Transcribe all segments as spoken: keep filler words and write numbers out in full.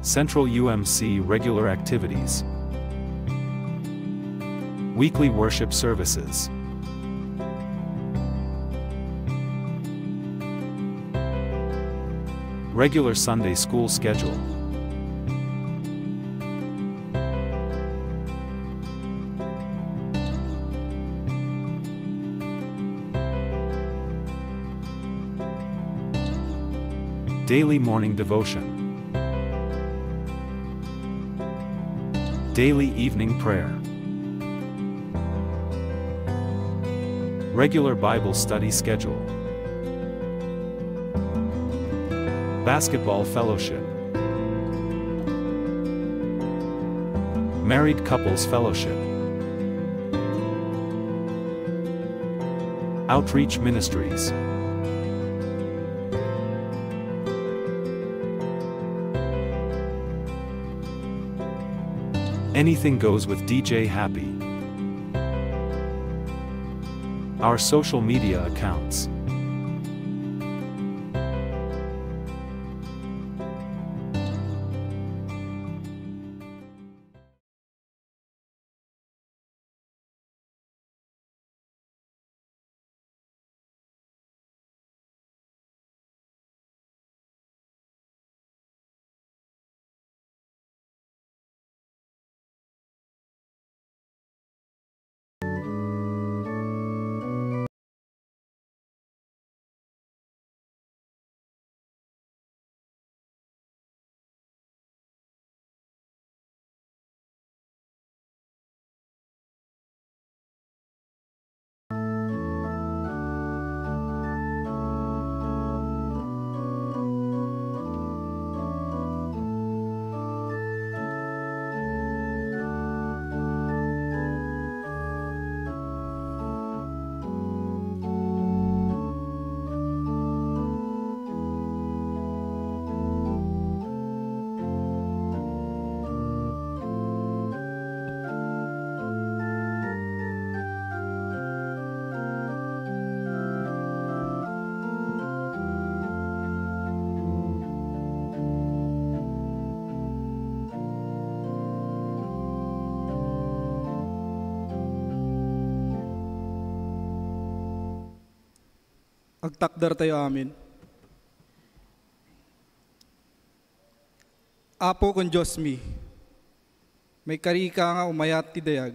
Central U M C regular activities. Weekly worship services. Regular Sunday school schedule. Daily morning devotion. Daily evening prayer. Regular Bible study schedule. Basketball fellowship. Married couples fellowship. Outreach ministries. Anything goes with D J Happy. Our social media accounts. Agtakdertayo amin. Apo ken Diosmi, maikarika nga umayat ti dayag,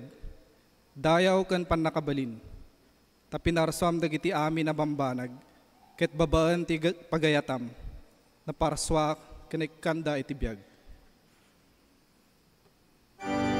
dayaw ken pannakabalin, ta pinarsuam dagiti amin a bambanag, ket babaen ti ga-, pagayatam, naparsuak ken ikkanda iti biag. Amen.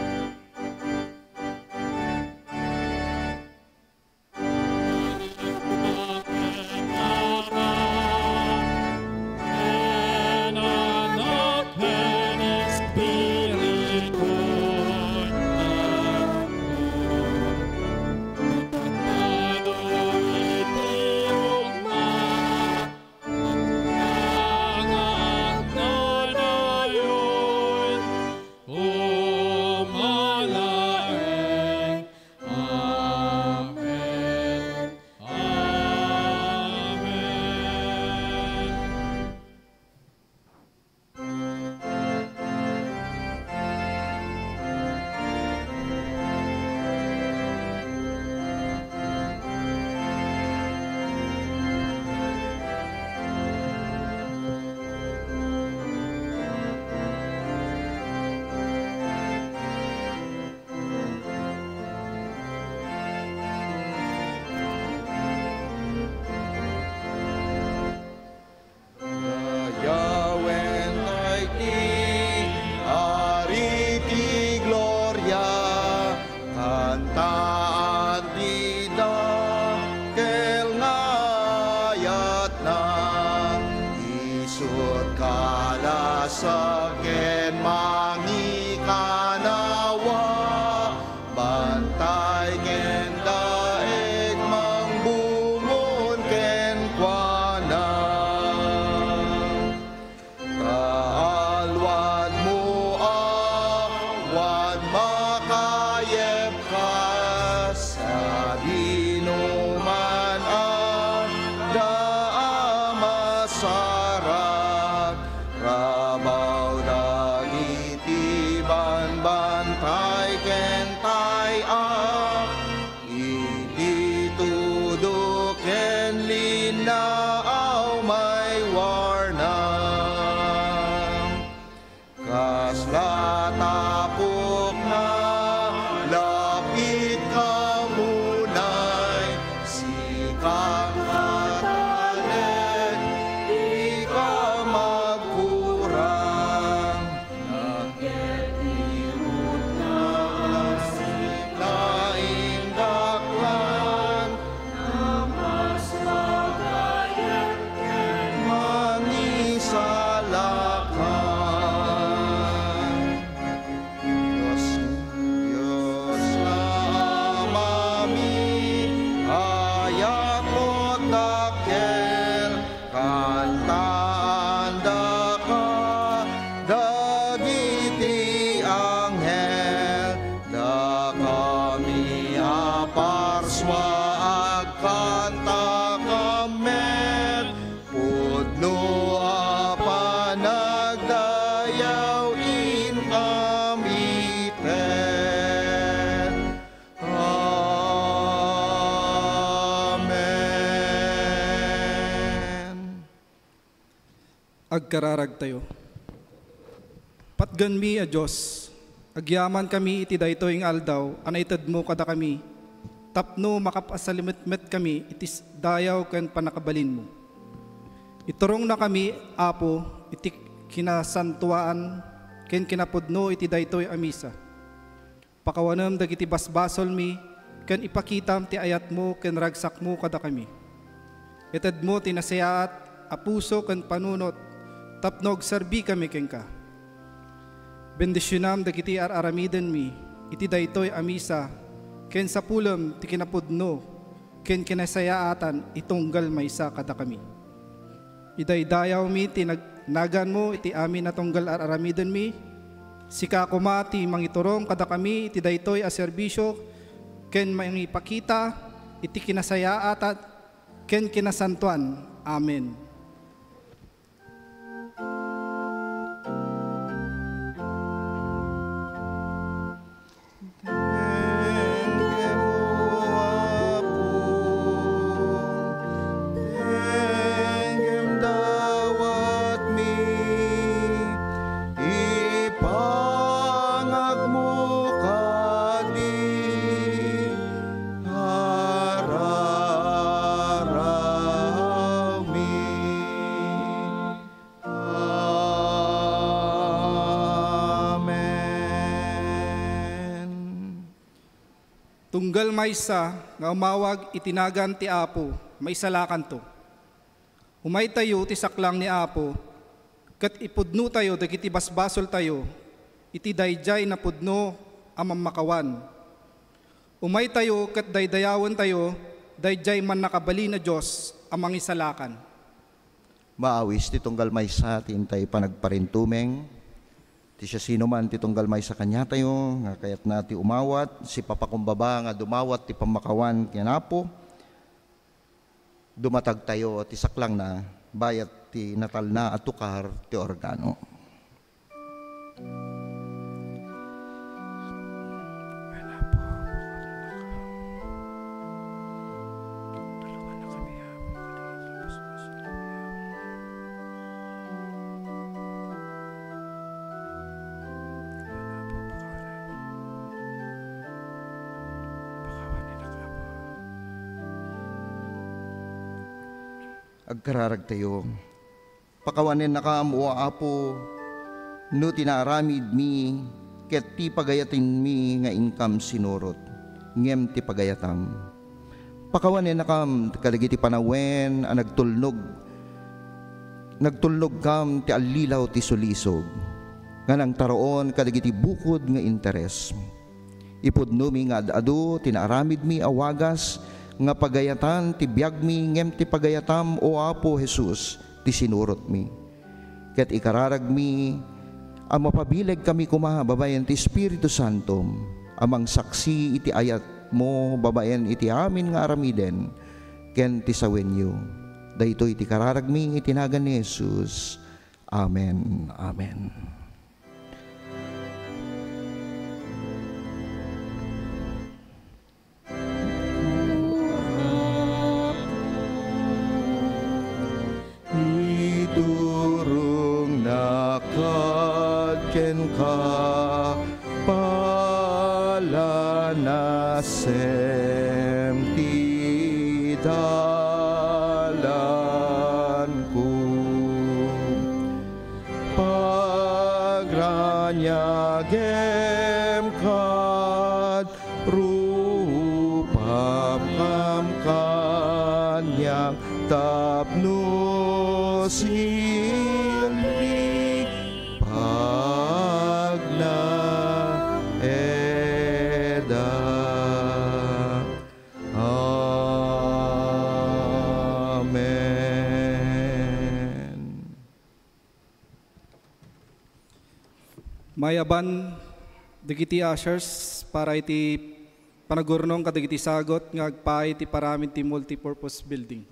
Amen. Dayawen tay ti Ari ti gloria, kantaan ti dakkel nga ayatna. Isut' kalasag ken mangikanawa, bantay ken daeg mangbungon kenkuana. Ta alwadmo awan makayep kas sadinoman adda a masarag. Rabaw, Kantaandaka dagiti anghel, dakami a parsua agkantakam met, pudno a panagdayaw inkam ited. Amen. Agkararagtayo. Patgenmi a Dios, agyamankami iti daytoy nga aldaw a naitedmo kadakami, tapno makapasalimetmetkami iti s-, dayaw ken pannakabalinmo. Iturongnakami, Apo, iti kinasantoan ken kinapudno iti daytoy a misa. Pakawanem dagiti basbasolmi ken ipakitam ti ayatmo ken ragsakmo kadakami. Itedmo ti nasayaat a puso ken panunot tapno agserbikami kenka. Bendisionam dagiti ar-aramidenmi iti daytoy a misa ken sapulem ti kinapudno ken kinasayaatan itunggal maysa kadakami. Idaydayawmi ti nag-, naganmo iti amin a tunggal ar-aramidenmi. Sika koma ti mangiturong kadakami iti daytoy a serbisio ken mangipakita iti kinasayaatan ken kinasantoan. Amen. Denggen dawatmi, ipangagmo kadi, ararawmi. Amen. Tunggal maysa nga umawag iti nagan ti Apo, maisalakanto. Umaytayo ti saklang ni Apo, ket ipudnotayo dagiti basbasoltayo iti daydiay napudno a mammakawan. Umaytayo ket daydayawentayo daydiay mannakabalin a Dios a mangisalakan. Maawis ti tunggal maysa ti intay panagparintumeng. Ti siasinoman ti tunggal maysa kaniatayo nga kayatna ti umawat, sipapakumbaba nga dumawat ti pammakawan ken Apo, dumatagtayo ti saklangna bayat ti natalna a tukar ti organo. Agkararagtayo. Pakawanennakam, O Apo, no ti naaramidmi ket ti pagayatenmi nga inkam sinurot, ngem ti pagayatam. Pakawanennakam kadagiti panawen a nagtulnog, nagtulnogkam ti allilaw ti sulisog, nga nangtaraon kadagiti bukod nga interes. Ipudnomi nga ad-adu ti naaramidmi a wagas nga pagayatan ti biagmi, ngem ti pagayatam, O Apo Jesus, ti sinurotmi. Ket ikararagmi a mapabilegkami koma babaen ti Espiritu Santo a mangsaksi iti ayatmo babaen iti amin nga aramiden ken ti sawenyo. Daytoy ti kararagmi iti nagan ni Jesus. Amen. Amen. Iturongnak kad kenka, palanasem ti dalanko. Pagraniagem kad rupapkam kaniak tapno sirbi pagnaedak. Amen. Mayaban dagiti ushers para iti panagurnong kadagiti sagut nga agpaay iti paramid ti multipurpose building.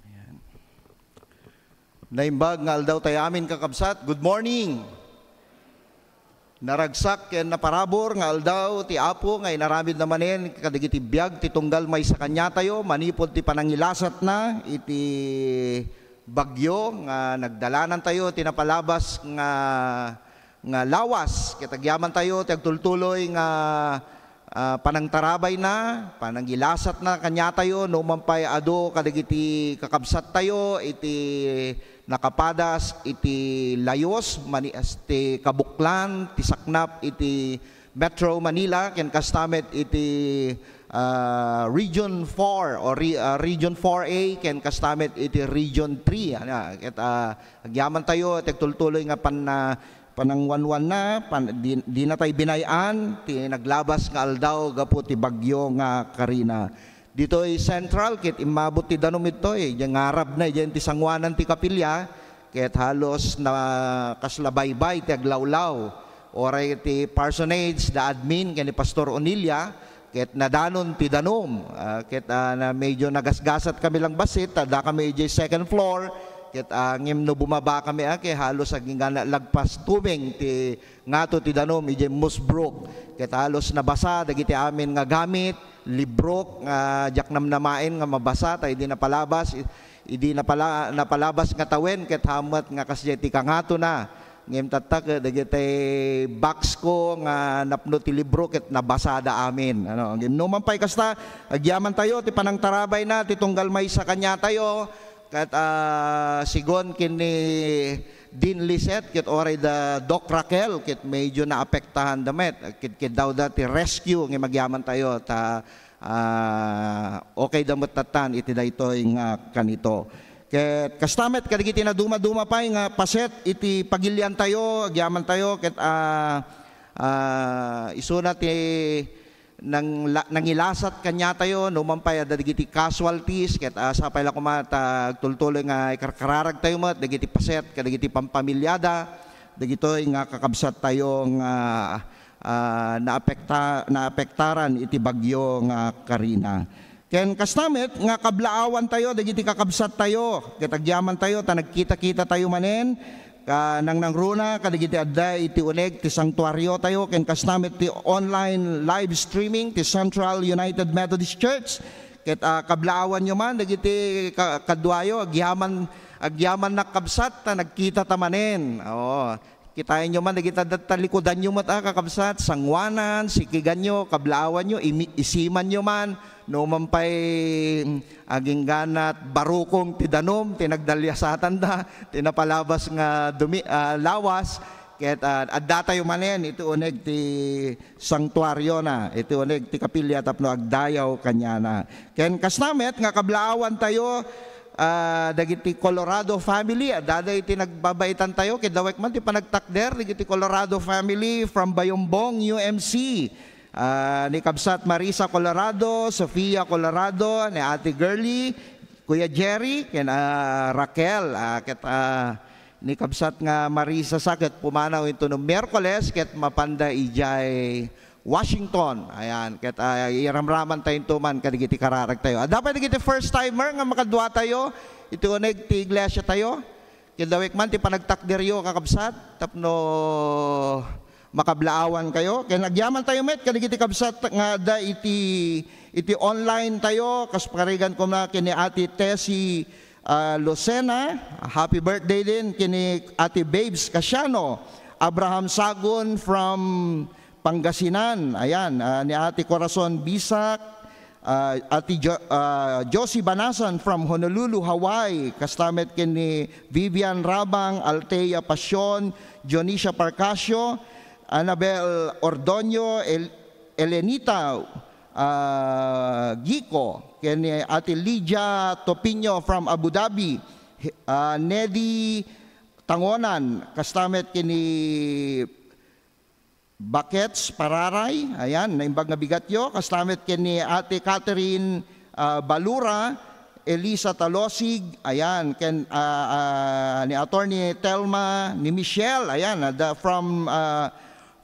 Ayan. Naimbag nga aldaw tayo amin, kakabsat. Good morning! Naragsak ken naparabur nga aldaw ti Apo nga inaramidna manen kadagiti biag ti tunggal maysa kaniatayo manipud ti panangilasatna iti bagyo nga nagdalanantayo ti napalabas nga, nga lawas. Ket agyamantayo ti agtultuloy nga, ah, panangtarabayna, panangilasatna kaniatayo, no man pay adu kadagiti kakabsattayo iti nakapadas iti layus, mani-, as-, ti kabuklan, ti saknap iti Metro Manila, ken kasta met iti, ah, Region four o re-, ah, Region four A, ken kasta met iti Region three. Ana, ket, ah, agyamantayo ti agtultuloy nga pan-, ah, panangwanwanna, pan-, di, dina tay binay-an ti naglabas nga aldaw gapu ti bagyo nga Karina. Ditoy Central, ket immabot ti danum ditoy, idiay ngarabna, idiay ti sangoanan ti kapilya, ket halos na kasla baybay ti aglawlaw. Uray ti parsonage, da admin, ken ni Pastor Onilia, ket nadanon ti danum. Ah, ket, ah, na medyo nagasgasat kami lang bassit, ta adda kami idiay second floor, ket, ah, ngem no bumaba kami, ah, ket halos agingga lagpas tumeng ti ngato ti danum idiay Mossbrook. Ket halos nabasa dagiti amin nga gamit, libro nga diak namnamaen nga mabasa, ta idi napalabas, idi napala-, napalabas nga tawen, ket hamet nga kasdiay ti kangatona. Ngem tattak, dagiti box ko nga napno ti libro ket nabasada amin. Ano, ngem no man pay kasta, agyamantayo ti panangtarabayna ti tunggal maysa kaniatayo, ket, ah, sigun ken ni Dean Lisette, ket uray da Doc Raquel, ket medyo naapektahan da met. Kidkiddawda ti rescue nga agyamantayo, ta, ah, okay da met tattan iti daytoy nga kanito. Ket kasta met kadagiti naduma-duma pay nga paset iti pagiliantayo, agyamantayo, ket, ah, ah, isuna ti nang-, la-, nangilasat kaniatayo, no man pay adda dagiti casualties, ket, ah, sapay la koma ta agtultuloy nga ikarkararagtayo met dagiti paset kadagiti pampamiliada, dagitoy nga kakabsattayo nga, ah, naapekta-, naapektaran iti bagyo nga Karina. Ken kasta met nga kablaawantayo dagiti kakabsattayo, ket agyamantayo ta nagkita-kitatayo manen, ka-, nangnangruna kadagiti adda iti uneg ti santuariotayo, ken kasta met ti online live streaming ti Central United Methodist Church, Ket, ah, kablaawanyo man dagiti ka-, kaduayo, agyaman, agyamannak, kabsat, ta nagkita ta manen. Oo. Kitaenyo man dagiti adda talikudanyo met, ah, kakabsat, sanguanan, sikiganyo, kablaawanyo, imi-, isimanyo man, no man pay, mm, agingganat, barukong ti danum, ti nagdaliasatanda, ti napalabas nga dumi-, ah, lawas, ket, ah, addatayo manen iti uneg ti santuario na, iti uneg ti kapilya tapno agdayaw kaniana. Ken kasta met nga kablaawantayo, ah, dagiti Colorado family, adda iti nagbabaitantayo, kidawek man ti panagtakder, dagiti Colorado family from Bayombong, U M C. Ah, ni Kabsat Marisa Colorado, Sofia Colorado, ni Ate Girlie, Kuya Jerry, ken, ah, Raquel, ah, ket, ah, ni Kabsat nga Marisa sa ket pumanaw into no Miyerkules ket mapanda idiay Washington. Ayan, ket, ah, iramraman tayo into man kadigiti kararag tayo. Adda pay dagiti first timer nga makadua tayo, iti uneg ti iglesia tayo. Kidawek man ti panagtakderyo, kakabsat, tapno makablaawan kayo. Ken agyaman tayo met kadigiti kabsat nga adda iti, iti online tayo, kas parigan ko na kini Ate Tessie, ah, Lucena. Happy birthday din kini Ate Babes Casiano, Abraham Sagun from Pangasinan. Ayan, ah, ni Ate Corazon Bisak, ah, Ate Jo-, ah, Josie Banasan from Honolulu, Hawaii. Kasta met ken ni Vivian Rabang, Althea Pasion, Dionisia Parcasio, Annabel Ordonio, El-, Elenita, ah, Gico, ken ni Ate Lydia Topinio from Abu Dhabi, ah, Nedi Tangonan, kasta met ken ni Bakets Pararay, ayan, naimbag nga bigatyo. Kasta met ken ni Ate Catherine, ah, Balura, Elisa Talosig, ayan, ken, ah, ah, ni Attorney Telma, ni Michelle, ayan, ah, the, from, ah,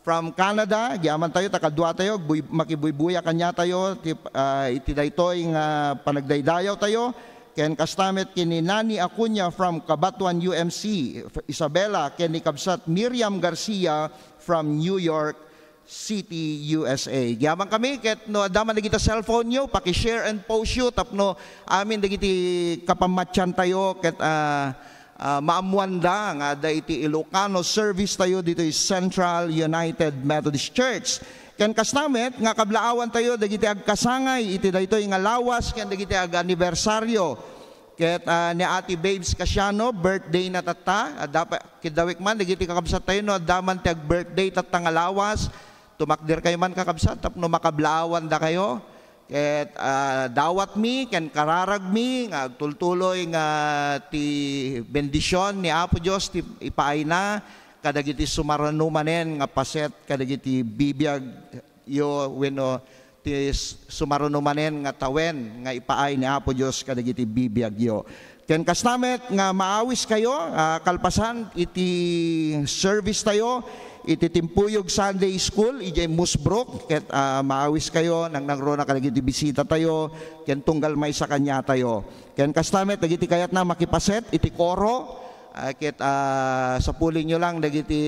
from Canada, agyaman tayo, ta kadua tayo, buy-, makibuybuya kaniatayo, ti, ah, iti daytoy nga panagdaydayaw tayo. Ken kasta met ken ni Nani Acuña from Cabatuan, U M C, Isabela, ken ni Kabsat Miriam Garcia from New York City, U S A. Agyaman kami, ket no adda man dagiti cellphone yo, paki-share and post yo tapno amin dagiti kapammatian tayo ket, ah, ah, maammuanda nga adda iti Ilocano service tayo ditoy Central United Methodist Church. Ken kasta met nga kablaawan tayo dagiti agkasangay iti daytoy nga lawas ken dagiti aganibersaryo. Ket, ah, ni Ate Babes Casiano, birthday na tatta. Adda pa, kidawek man dagiti kakabsat tayo, no adda man ti ag-birthday tatta nga lawas, tumakder kayo man, kakabsat, tapno makablaawan da kayo. Ket, ah, dawatmi ken kararagmi nga agtultuloy nga ti bendision ni Apo Dios ti ipaayna kadagiti sumarano manen nga paset kadagiti bibiag yo wenno ti s-, sumarano manen nga tawen nga ipaay ni Apo Dios kadagiti bibiagyo. Ken kasta met nga maawis kayo, ah, kalpasan iti service tayo, iti Timpuyog Sunday School, idiay Mossbrook, ket, ah, maawis kayo, nangnangruna kadagiti bisita tayo, ken tunggal maysa kaniatayo. Ken kasta met, dagiti kayatna makipaset iti koro, ah, ket, ah, sapulinyo lang dagiti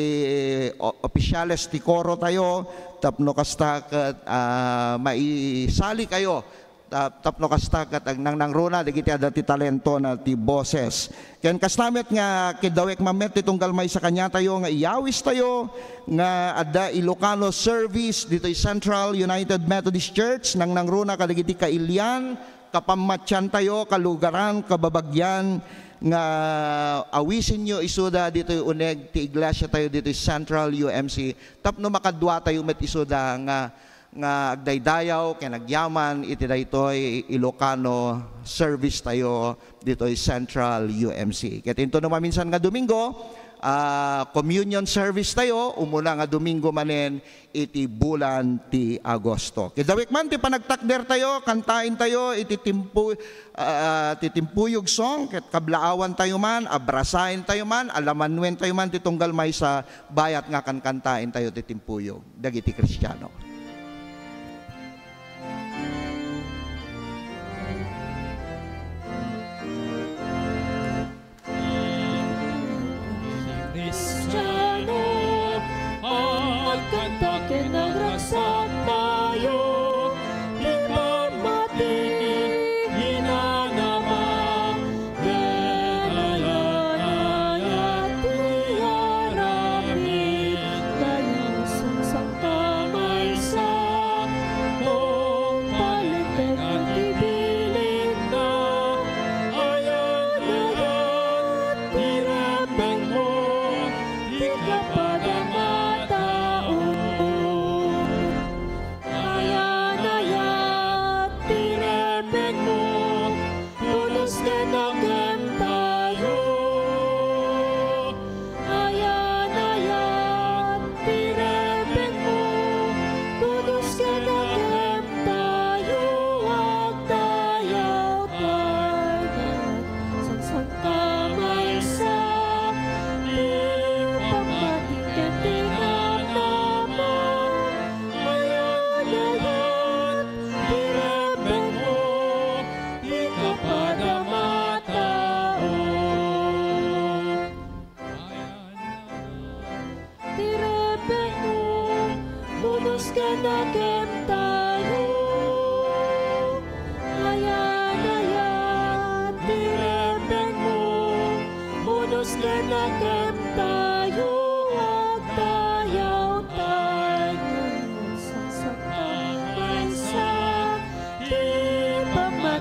o-, opisyales ti koro tayo, tapno kasta ket, ah, maisali kayo, tap-, tapno kasta ket agnangnangruna dagiti adda ti talentona ti boses. Ken kasta met nga kidawek man met ti tunggal maysa kaniatayo nga iyawis tayo nga adda Ilocano service ditoy Central United Methodist Church, nangnangruna kadagiti kailian, kapammatian tayo, kalugaran, kababagian, nga awisenyo isuda ditoy uneg ti iglesia tayo ditoy Central U M C tapno makadua tayo met isuda nga, nga agdaydayaw ken agyaman iti daytoy Ilocano service tayo ditoy Central U M C. Ket intono maminsan nga Domingo, ah, communion service tayo, umuna nga Domingo manen iti bulan ti Agosto. Kidawek man ti panagtakder tayo, kantaen tayo iti timpu-, ah, ti timpuyog song, ket kablaawan tayo man, abrasaen tayo man, alamanuen tayo man ti tunggal maysa, bayat nga kankantaen tayo ti timpuyog dagiti Kristiano. Kristiano, agkanta ken agragsak tayo, ti pammati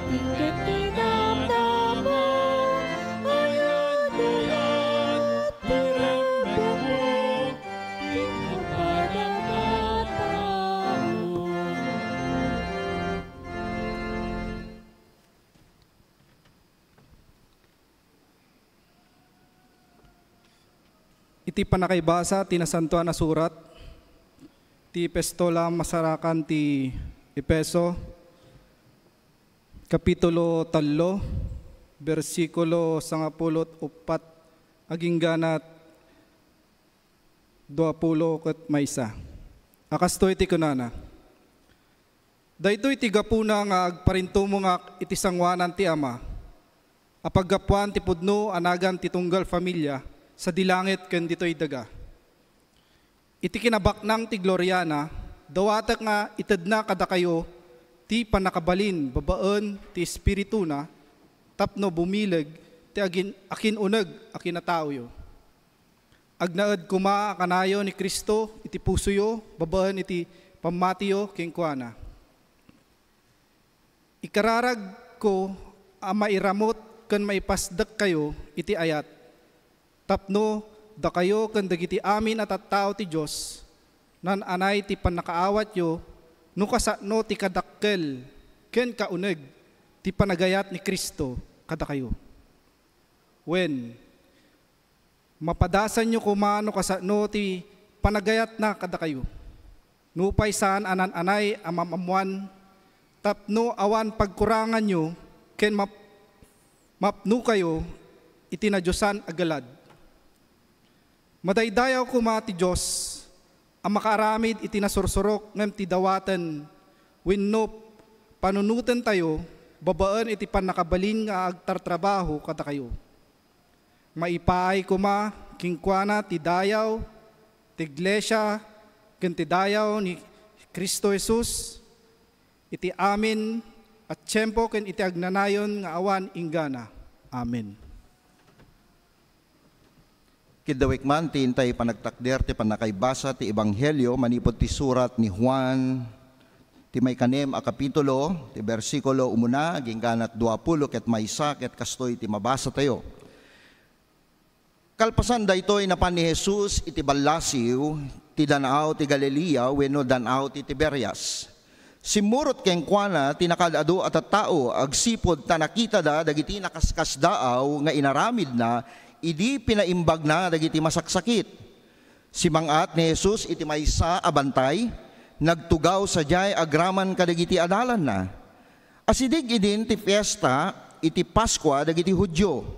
Ket ti namnama, ayan-ayan ti rembetmo, ti kapadakataon. Iti pannakaibasa ti Nasantoan a Surat, ti epistola masarakan ti Efeso, Kapitulo tallo, bersikulo sangapulo uppat agingganat duapulo ket maysa. A kastoy ti kunana, "Daytoy ti gapuna nga agparintumongak iti sangoanan ti Ama, a paggapuan ti pudno a nagan ti tunggal familia sadi langit ken ditoy daga." Iti kinabaknang ti gloriana, dawatek nga itedna kadakayo ti pannakabalin babaen ti Espirituna tapno bumileg ti agin-, akin-uneg a kinataoyo. Agnaed koma a kanayon ni Cristo iti pusoyo babaen iti pammatiyo kenkuana. Ikararagko a mairamut ken maipasdekkayo iti ayat, tapno dakayo ken dagiti amin a tattao ti Dios, naan-anay ti pannakaawatyo no kasano ti kadakkel ken kauneg ti panagayat ni Cristo kadakayo. Wen, mapadasanyo koma no kasano ti panagayatna kadakayo. Nupay saan a naan-anay a maam-ammoan tapno awan pagkuranganyo ken map-, mapnokayo iti nadiosan a galad. Madaydayaw koma ti Dios a makaaramid iti nasursurok ngem ti dawaten wenno panunotentayo babaen iti pannakabalin nga agtartrabaho kadakayo. Maipaay koma kenkuana ti dayaw ti iglesia ken ti dayaw ni Cristo Jesus iti amin a tiempo ken iti agnanayon nga awan inggana. Amen. Kiddawek man ti intay panagtakder ti pannakaibasa ti Ebanghelio manipud ti surat ni Juan, ti maikanem a kapitulo, ti bersikulo umuna, agingganat duapulo ket maysa, ket kastoy ti mabasatayo. Kalpasan daytoy, napan ni Jesus iti ballasiw ti Dan-aw ti Galilea wenno Dan-aw ti Tiberias. Simmurot kenkuana ti nakaad-adu a tattao agsipud ta nakitada dagiti nakaskasdaaw nga inaramidna idi pinaimbagna dagiti masaksakit. Simmang-at ni Jesus iti maysa a bantay, nagtugaw sadiay agraman kadagiti adalanna. Asideg idin ti fiesta iti Paskua dagiti Judio.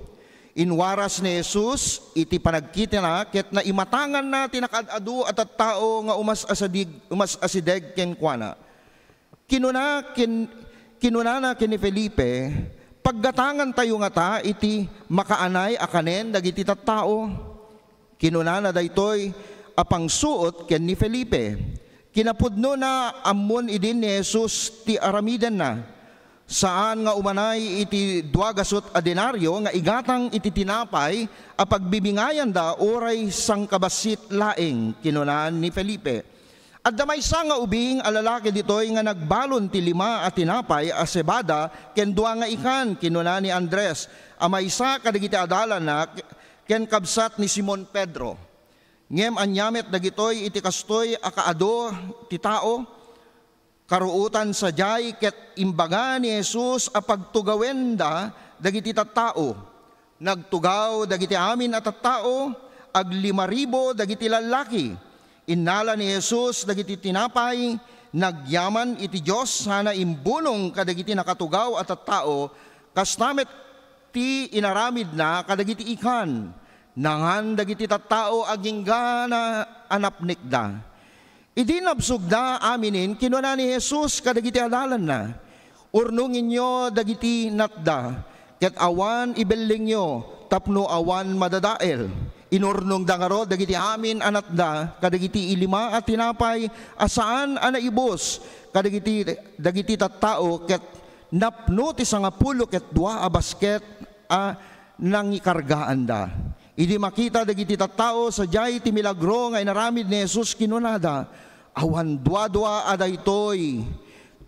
Inwaras ni Jesus iti panagkitana ket naimatanganna ti nakaad-adu a tattao nga umas-asideg, umas-asideg kenkuana. Kinuna ken-, kinunana ken ni Felipe, "Paggatangantayo ngata iti makaanay a kanen dagiti tattao?" Kinunana daytoy a pangsuot ken ni Felipe. Kinapudnona, ammon idin ni Jesus ti aramidenna. "Saan nga umanay iti dua gasut a denario nga igatang iti tinapay a pagbibingayanda uray sangkabassit laeng," kinuna ni Felipe. "Adda maysa nga ubing a lalaki ditoy nga nagbalon ti lima a tinapay a sebada ken dua nga ikan," kinuna ni Andres a maysa kadagiti adalanna ken kabsat ni Simon Pedro. Ngem ania met dagitoy iti kastoy a kaadu ti tao? Karuotan sadiay ket imbaga ni Jesus a pagtugawenda dagiti tattao. Nagtugaw dagiti amin a tattao, aglimaribu dagiti lallaki. Innala ni Jesus dagiti tinapay, nagyaman iti Dios sana imbunong kadagiti nakatugaw a tattao, kasta met ti inaramidna kadagiti ikan. Nangan dagiti tattao agingga a napnekda. Idi nabsogda aminen, kinuna ni Jesus kadagiti adalanna, "Urnongenyo dagiti natda, ket awan ibellengyo tapno awan madadael." Inurnongda ngarud dagiti amin a natda kadagiti lima a tinapay a saan a naibus kadagiti, dagiti tattao, ket napno ti sangapulo ket dua a basket a nangikargaanda. Idi makita dagiti tattao sadiay ti milagro nga inaramid ni Jesus, kinunada, "Awan duadua a daytoy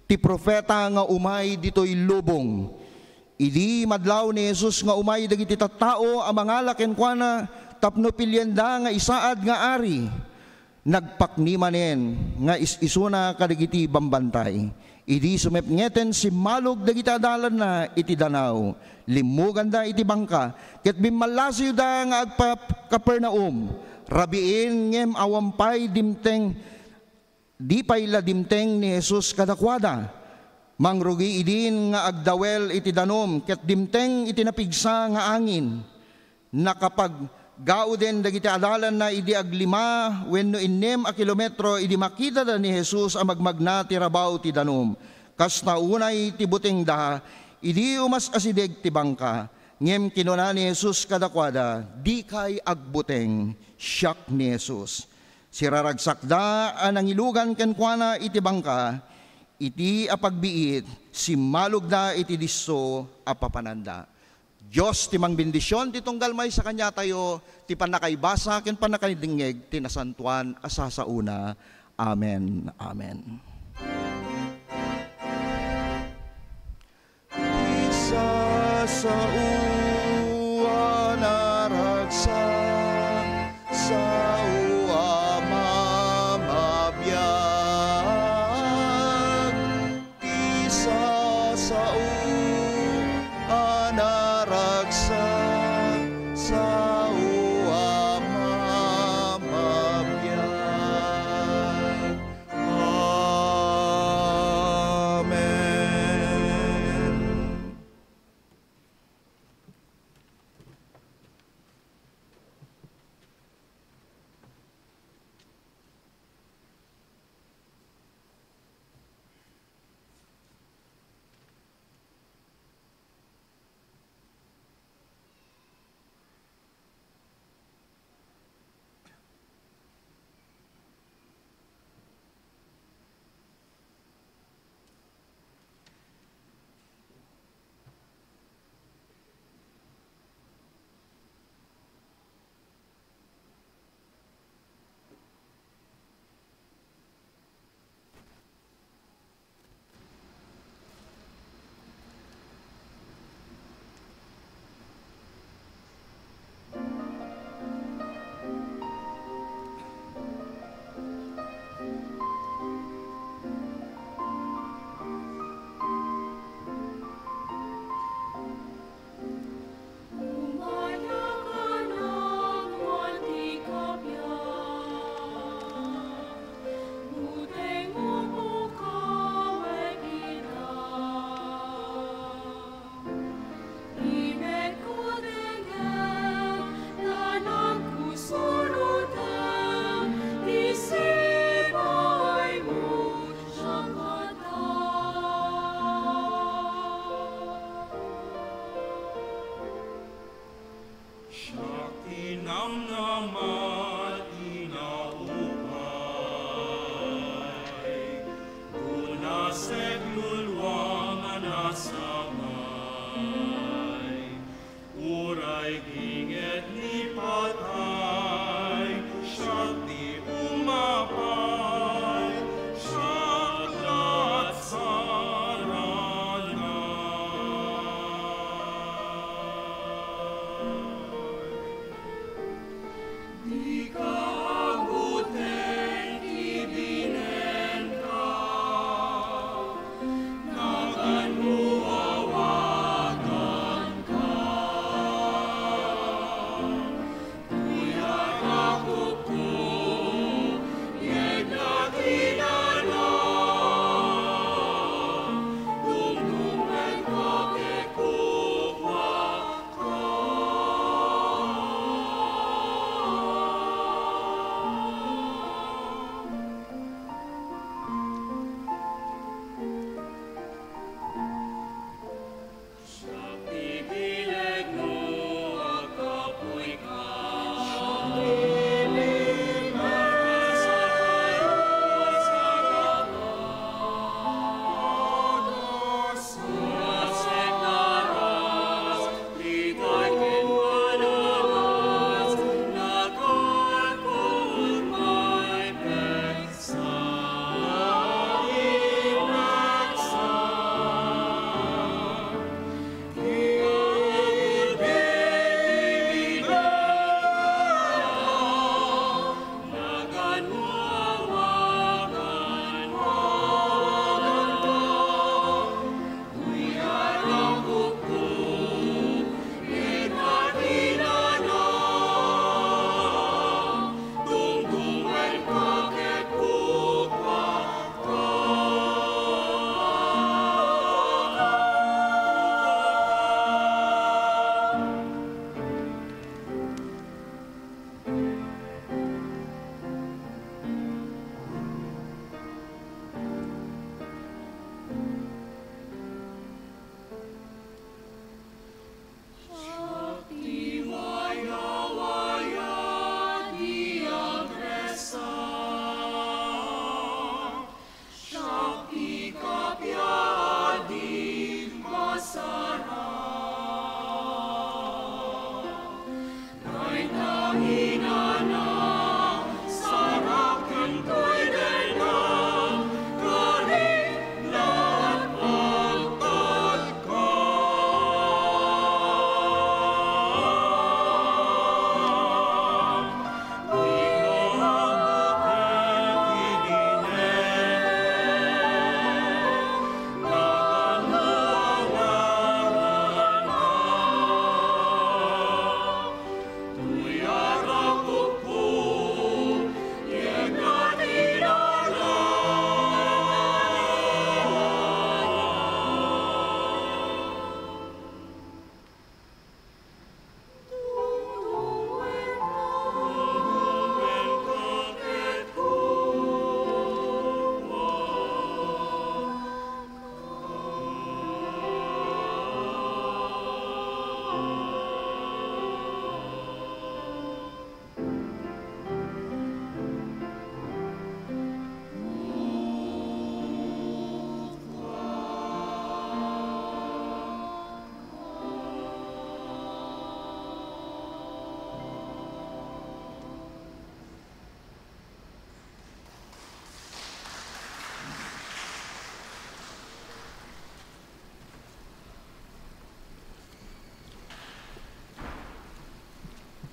ti profeta nga umay ditoy lubong. Idi madlaw ni Jesus nga umay dagiti tattao a mangala kenkuana tapno pilienda nga isaad nga ari, nagpakni manen nga is-isuna kadagiti bambantay. Idi sumepngeten, simmalog dagiti adalanna iti danaw. Limmuganda iti bangka, ket bimmallasiwda nga agpa-Capernaum. Rabiin, ngem awan pay dimteng Di pay la dimteng ni Jesus kadakuada. Mangrugi idin nga agdawel iti danum ket dimteng iti napigsa nga angin. Nakapaggauden dagiti adalanna idi aglima wenno innem a kilometro idi makitada ni Jesus a magmagna ti rabaw ti danum. Kasta unay ti butengda idi umas-asideg ti bangka. Ngem kinuna ni Jesus kadakuada, "Dikay agbuteng, siak ni Jesus." Siraragsakda a nangilugan kenkuana iti bangka, iti apagbiit, simmalogda iti disso a papananda. Dios ti mangbendision ti tunggal maysa kaniatayo, ti pannakaibasa ken pannakaidengngeg ti nasantoan a sasaona. Amen. Amen. Ti sasao a naragsak, sao a mamabiag. Ti sasao a naragsak, sao a mamabiag. Amen. Siak ti namnama, ti naupay, unasek luluang a nasamay, uray ginget ni patay, siak ti umapay, siak la't sarana. Dika agbuteng ti binenka, naganmo a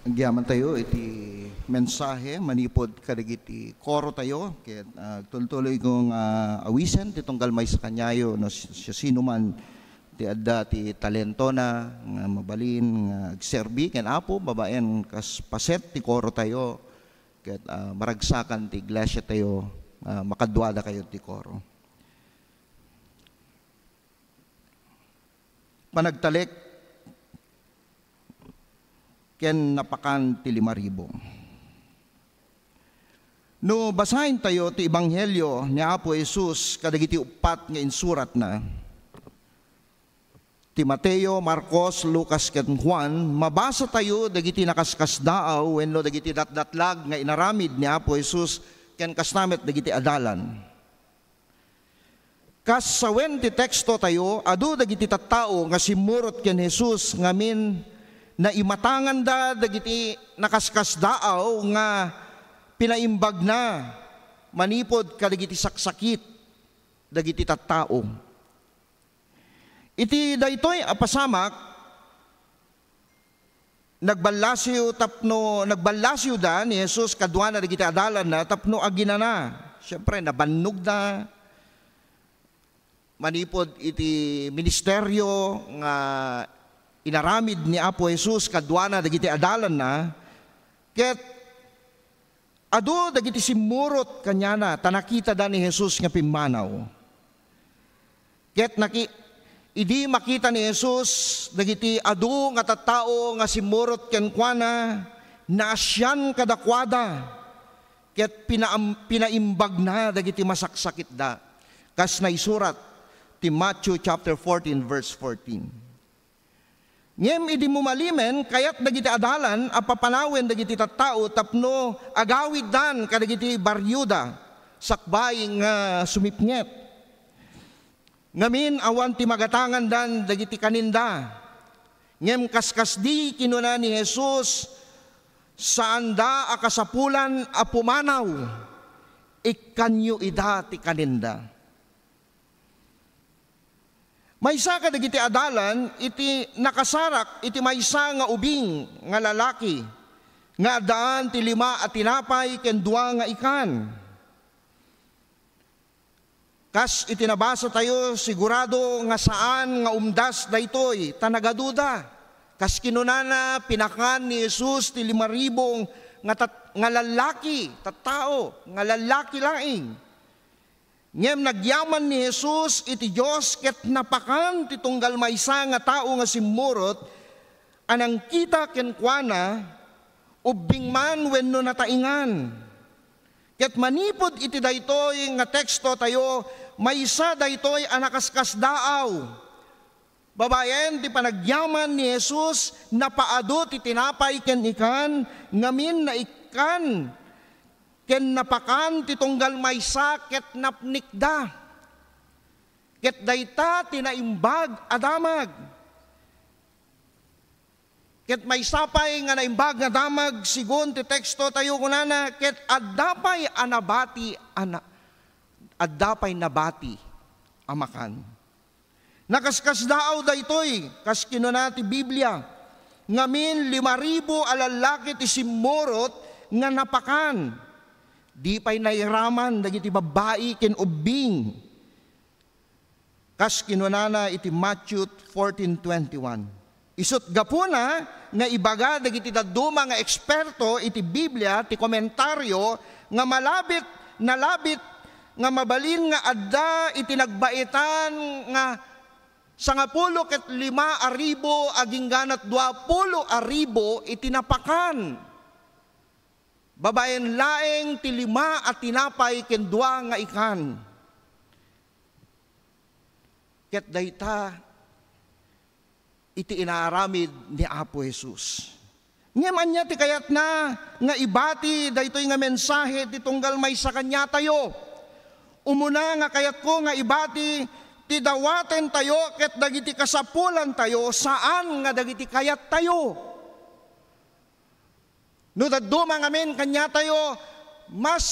Agyaman tayo iti mensahe manipud kadagiti koro tayo, ket, ah, agtultuloy ko nga awisen ti tunggal maysa kaniayo no si-, siasinoman ti adda ti talentona nga mabalin nga agserbi ken Apo babaen kas paset ti koro tayo, ket, ah, maragsakan ti iglesia tayo, ah, makaduada kayo ti koro. Panagtalek ken napakan ti lima ribu. No basaentayo ti Ebanghelio ni Apo Jesus kadagiti uppat nga insuratna, ti Mateo, Marcos, Lucas, ken Juan, mabasatayo dagiti nakaskasdaaw wenno dagiti datdatlag nga inaramid ni Apo Jesus ken kasna met dagiti adalan. Kas sawen ti teksto tayo, adu dagiti tattao nga simmurot ken Jesus ngamin naimatanganda dagiti nakaskasdaaw nga pinaimbagna manipud kadagiti saksakit dagiti tattao. Iti daytoy a pasamak, nagballasiw tapno, nagballasiwda ni Jesus kaduana dagiti adalanna tapno aginana. Siempre, nabannogda manipud iti ministerio nga inaramid ni Apo Jesus kaduana dagiti adalanna, ket adu dagiti simmurot kaniana ta nakitada ni Jesus nga pimmanaw. Ket naki-, idi makita ni Jesus dagiti adu nga tattao nga simmurot kenkuana, naasian kadakuada, ket pinaam-, pinaimbagna dagiti masaksakitda, kas naisurat ti Matthew chapter fourteen, verse fourteen. Ngem idi mumalimen, kayat dagiti adalan a papanawen dagiti tattao tapno agawiddan kadagiti barioda sakbay nga sumipnget. Ngamin, awan ti magatangandan dagiti kaninda. Ngem kaskasdi kinuna ni Jesus, saanda a kasapulan a pumanaw, ikkanyo ida ti kaninda. Maysa kadagiti adalan iti nakasarak iti maysa nga ubing nga lalaki nga addaan ti lima a tinapay ken dua nga ikan. Kas iti nabasa tayo, sigurado nga saan nga umdas daytoy ta nagaduda. Kas kinunana, pinakan ni Jesus ti lima ribu nga tat-, nga lallaki, tattao, nga lallaki laeng. Ngem nagyaman ni Jesus iti Dios ket napakan ti tunggal maysa nga tao nga simmurot a nangkita kenkuana, ubbing man wenno nataingan. Ket manipud iti daytoy nga teksto tayo, maysa daytoy a nakaskasdaaw. Babaen ti panagyaman ni Jesus, napaadu ti tinapay ken ikan, ngamin naikkan ken napakan ti tunggal maysa ket napnikda. Ket dayta ti naimbag a damag. Ket maysa pay nga naimbag nga damag, sigun ti teksto tayo, kunana, ket adda pay a nabati a na-, adda pay nabati a makan. Nakaskasdaaw daytoy, kas kinuna ti Biblia, ngamin lima ribu a lallaki ti simmurot nga napakan. Di pay nairaman dagiti babbai ken ubbing. Kas kinunana iti Matthew fourteen twenty-one. Isut' gapuna nga ibaga dagiti dadduma nga eksperto iti Biblia ti komentario nga malabit, nalabit nga mabalin nga adda iti nagbaetan nga sangapulo ket lima a ribu agingganat dua pulo a ribu iti napakan. Babaen laeng ti lima a tinapay ken dua nga ikan. Ket dayta iti inaaramid ni Apo Jesus. Ngem ania ti kayatna nga ibati daytoy nga mensahe ti tunggal maysa kaniatayo? Umuna nga kayatko nga ibati ti dawatentayo ket dagiti kasapulantayo, saan nga dagiti kayattayo. No dadduma ngamin kaniatayo, mas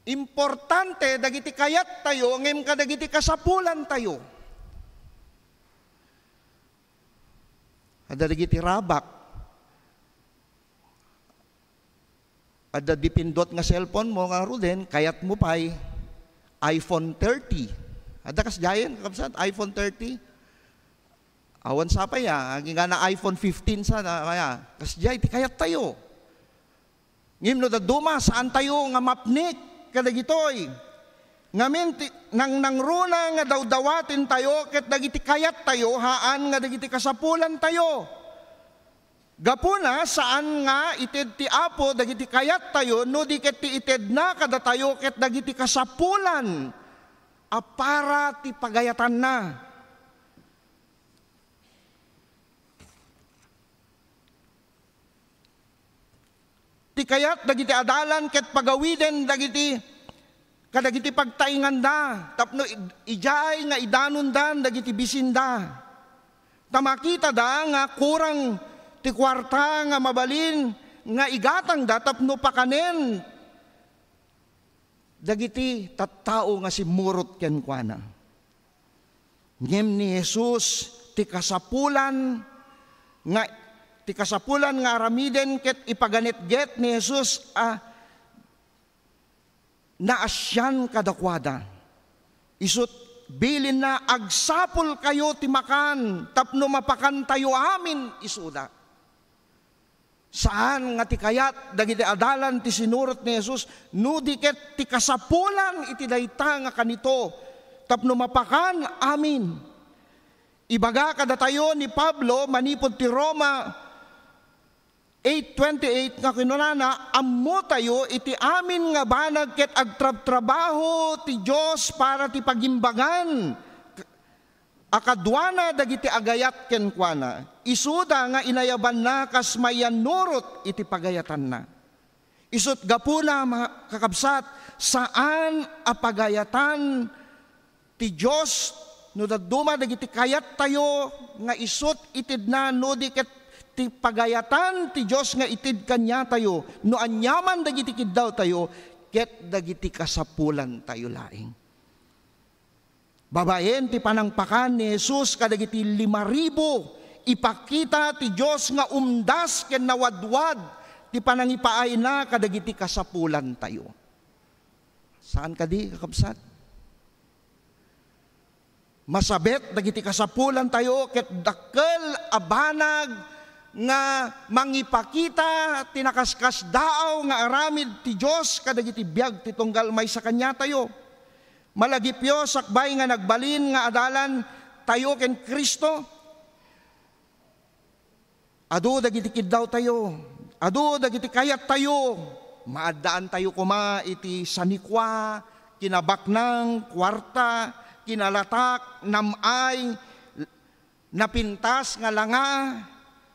importante dagiti kayattayo ngem kadagiti kasapulantayo. Adda dagiti rabak Adda dipindot nga cellphone mo nga ruden, kayat mo pay iPhone thirty. Adda kasdiayen, kakabsat, iPhone thirty? Awan sapay ya, agingga na iPhone fifteen sa, na, kaya, kasdiay ti kayat tayo. Ngem no dadduma, saan tayo nga mapnik kadagitoy. Ngamin ti, nang nangruna nga dawdawaten tayo ket dagiti kayat tayo, haan nga dagiti kasapulan tayo. Gapuna, saan nga ited ti Apo dagiti kayat tayo, no di ket ti itedna kadatayo ket dagiti kasapulan a para ti pagayatanna. Ti kayat dagiti adalan ket pagawiden dagiti kadagiti pagtainganda tapno id-, idiay nga idanondan dagiti bisinda. Ta makitada nga kurang ti kuarta nga mabalin nga igatangda tapno pakanen dagiti tattao nga simmurot kenkuana. Ngem ni Jesus ti kasapulan nga, ti kasapulan nga aramiden ket ipaganetget ni Jesus a naasian kadakuada. Isut' bilinna, "Agsapulkayo ti makan tapno mapakantayo amin isuda." Saan nga ti kayat dagiti adalan ti sinurot ni Jesus, no di ket ti kasapulan iti dayta nga kanito tapno mapakan amin. Ibaga kadatayo ni Pablo manipud ti Roma eight twenty-eight nga kinunana, "Ammotayo iti amin nga banag ket agtrabtrabaho ti Dios para ti pagimbagan a kaduana dagiti agayat kenkuana. Isuda nga inayabanna kas mayannurot iti pagayatanna." Isut' gapuna, mga kakabsat, saan a pagayatan ti Dios no dadduma dagiti kayattayo nga isut' itedna, no di ket ti pagayatan ti Dios nga ited kaniatayo no aniaman dagiti kiddawtayo ket dagiti kasapulantayo laeng. Babaen ti panangpakan ni Jesus kadagiti lima ribu, ipakita ti Dios nga umdas ken nawadwad ti panangipaayna kadagiti kasapulantayo. Saan kadi, kakabsat? Masabet dagiti kasapulantayo ket dakkel a banag nga mangipakita ti nakaskasdaaw nga aramid ti Dios kadagiti biag ti tunggal maysa kaniatayo. Malagipyo sakbay nga nagbalin nga adalan tayo ken Cristo. Adu dagiti kiddawtayo, adu dagiti kayattayo, maaddaantayo koma iti sanikua, kinabaknang, kuarta, kinalatak, nam-ay, napintas nga langa,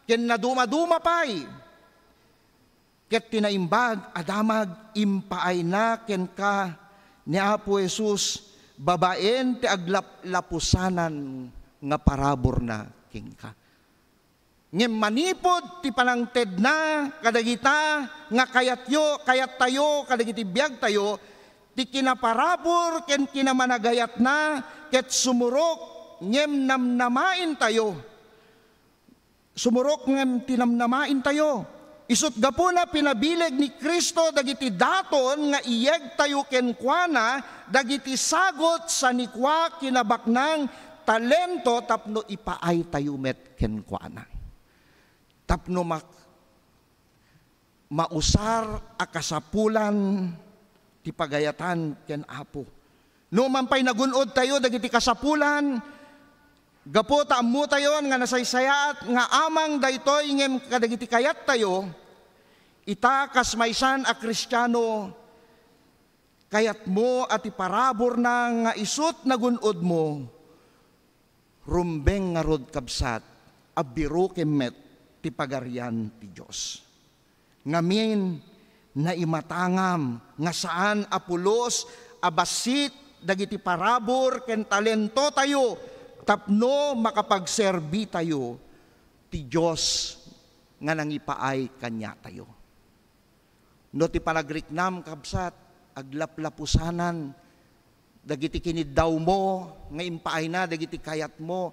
ken nadumaduma pay. Ket ti naimbag a damag impaayna kenka ni Apo Jesus babaen ti aglaplapusanan nga paraburna kenka. Ngem manipud ti panangtedna kadagita nga kayatyo, kayattayo kadagiti biagtayo, ti kinaparabur ken kinamanagayatna ket sumurok ngem namnamaentayo. Sumurok ngem ti namnamaentayo. Isut' gapuna pinabileg ni Cristo dagiti daton nga iyegtayo kenkuana dagiti sagut sanikua, kinabaknang, talento tapno ipaaytayo met kenkuana. Tapno mak-, mausar a kasapulan ti pagayatan ken Apo. No man pay nagun-odtayo dagiti kasapulan, gapu ta ammotayon nga nasaysayaat nga amang daytoy ngem kadagiti kayattayo, ita kas maysan a Kristiano, kayatmo a ti paraburna nga isut' nagun-odmo, rumbeng ngarud, kabsat, a birokem met ti Pagarian ti Dios. Ngamin, naimatangam nga saan a pulos a bassit dagiti parabur ken talentotayo tapno makapagserbitayo ti Dios nga nangipaay kaniatayo. No ti panagriknam, kabsat, aglaplapusanan dagiti kiniddawmo nga impaayna dagiti kayatmo,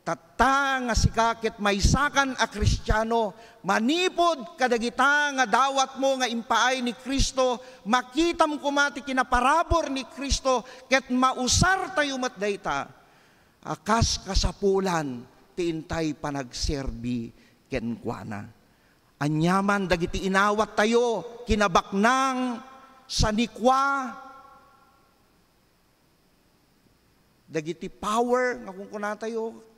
Tatta nga sika ket maysakan a Kristiano, manipud kadagita nga dawatmo nga impaay ni Cristo, makitam koma ti kinaparabur ni Cristo, ket mausartayo met dayta a kas kasapulan ti intay panagserbi kenkuana. Aniaman dagiti inawattayo, kinabaknang, sanikua, dagiti power nga kunkunatayo,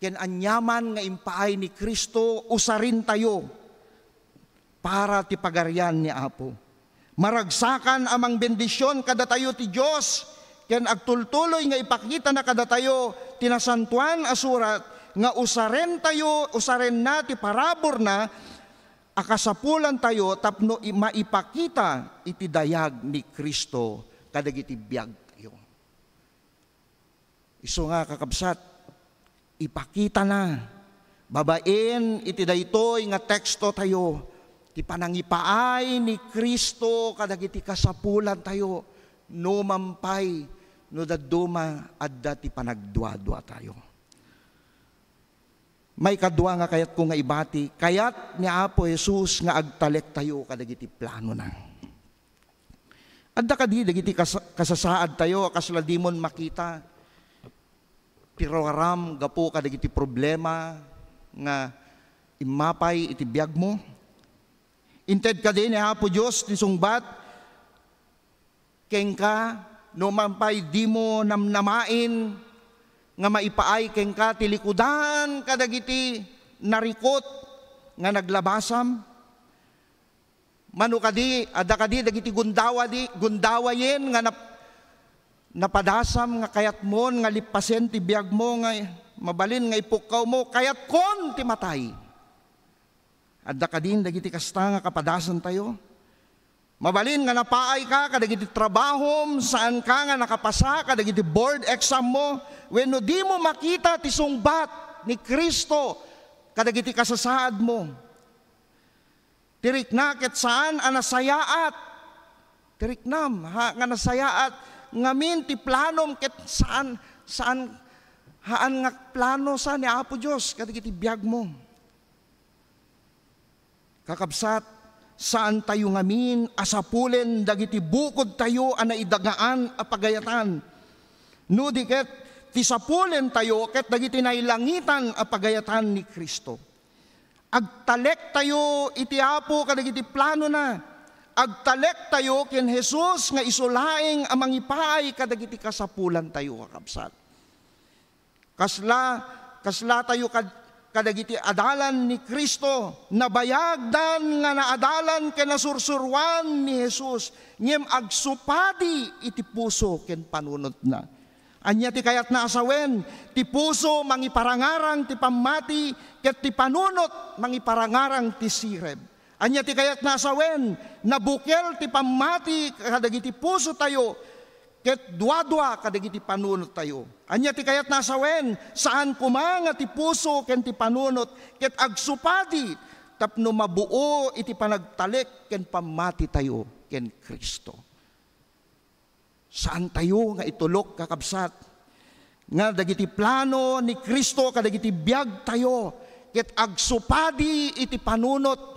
ken aniaman nga impaay ni Cristo, usarentayo para ti pagarian ni Apo. Maragsakan a mangbendision kadatayo ti Dios, ken agtultuloy nga ipakitana kadatayo ti Nasantoan a Surat nga usarentayo, usarenna ti paraburna a kasapulantayo tapno i-, maipakita iti dayag ni Cristo kadagiti biagtayo. Isu nga, kakabsat, ipakitana babaen iti daytoy nga tekstotayo ti panangipaay ni Cristo kadagiti kasapulantayo, no mampay, no dadduma adda ti panagduaduatayo. Maikadua nga kayatko nga ibati, kayat ni Apo Jesus nga agtalektayo kadagiti planona. Adda kadi dagiti kas-, kasasaadtayo a kasla dimon makita ti ruaram gapu kadagiti problema nga immapay iti biagmo? Inted kadi ni Apo Dios ti sungbat kenka, no mampay dimo namnamaen nga maipaay kenka ti likudan kadagiti narikut nga naglabasam? Mano kadi, adda kadi dagiti gundawadi-, gundawayen nga nap-, napadasam nga kayatmon nga lippasen ti biagmo nga mabalin nga ipukkawmo, kayatkon ti matay? Adda kadin dagiti kasta nga kapadasantayo? Mabalin nga napaayka kadagiti trabahom, saanka nga nakapasa kadagiti board exam mo, wenno dimo makita ti sungbat ni Cristo kadagiti kasasaadmo. Ti rikna ket saan a nasayaat. Ti riknam, ha, nga nasayaat ngamin ti planom ket saan, saan, haan nga plano sa ni Apo Dios kadagiti biagmo. Kakabsat, saantayo ngamin a sapulen dagiti bukodtayo a naidagaan a pagayatan. No di ket, ti sapulentayo ket dagiti nailangitan a pagayatan ni Cristo. Agtalektayo iti Apo kadagiti planona. Agtalektayo ken Jesus nga isu laeng a mangipaay kadagiti kasapulantayo, kakabsat. Kasla, kaslatayo kad-, kadagiti adalan ni Cristo. Nabayagdan nga naadalan ken nasursuroan ni Jesus, ngem agsupadi iti puso ken panunotna. Ania ti kayatna a sawen? Ti puso mangiparangarang ti pammati, ket ti panunot mangiparangarang ti sireb. Ania ti kayatna a sawen? Nabukel ti pammati kadagiti pusotayo, ket duadua kadagiti panunottayo. Ania ti kayatna a sawen? Saan koma nga ti puso ken ti panunot ket agsupadi tapno mabuo iti panagtalek ken pammatitayo ken Cristo. Saantayo nga itulok, kakabsat, nga dagiti plano ni Cristo kadagiti biagtayo ket agsupadi iti panunot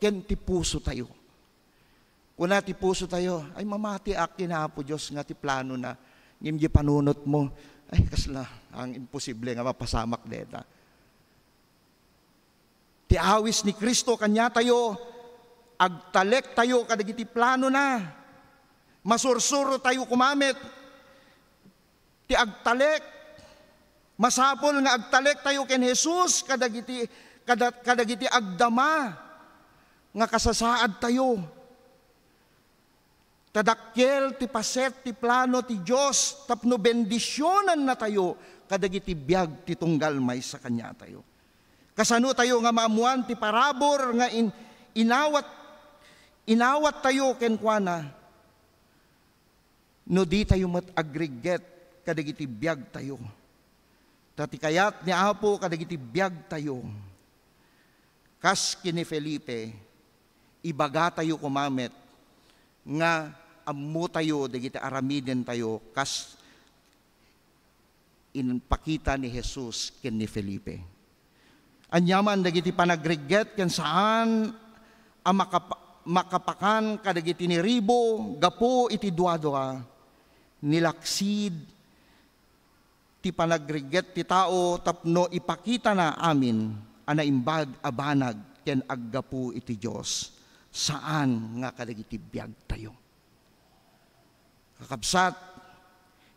ken ti pusotayo. Kuna ti pusotayo, "Ay, mamatiak ken Apo Dios nga ti planona, ngem di panunotmo, ay, kasla, ang imposible nga mapasamak deta." Ti awis ni Cristo kaniatayo, agtalektayo kadagiti planona. Masursurotayo koma met ti agtalek. Masapul nga agtalektayo ken Jesus kadagiti, kada-, kadagiti agdama nga kasasaadtayo. Ta dakkel ti paset ti plano ti Dios tapno bendisionannatayo kadagiti biag ti tunggal maysa kaniatayo. Kasanotayo nga maammoan ti parabur nga in-, inawat, inawattayo kenkuana no ditayo met agregget kadagiti biagtayo? Ta ti kayat ni Apo kadagiti biagtayo, kas ken ni Felipe, ibagatayo koma met nga ammotayo dagiti aramidentayo kas impakita ni Jesus ken ni Felipe. Aniaman dagiti panagregget ken saan a makap-, makapakan kadagiti niribo gapu iti duadua, nilaksid ti panagregget ti tao tapno ipakitana amin a naimbag a banag ken aggapu iti Dios, saan nga kadagiti biagtayo. Kakabsat,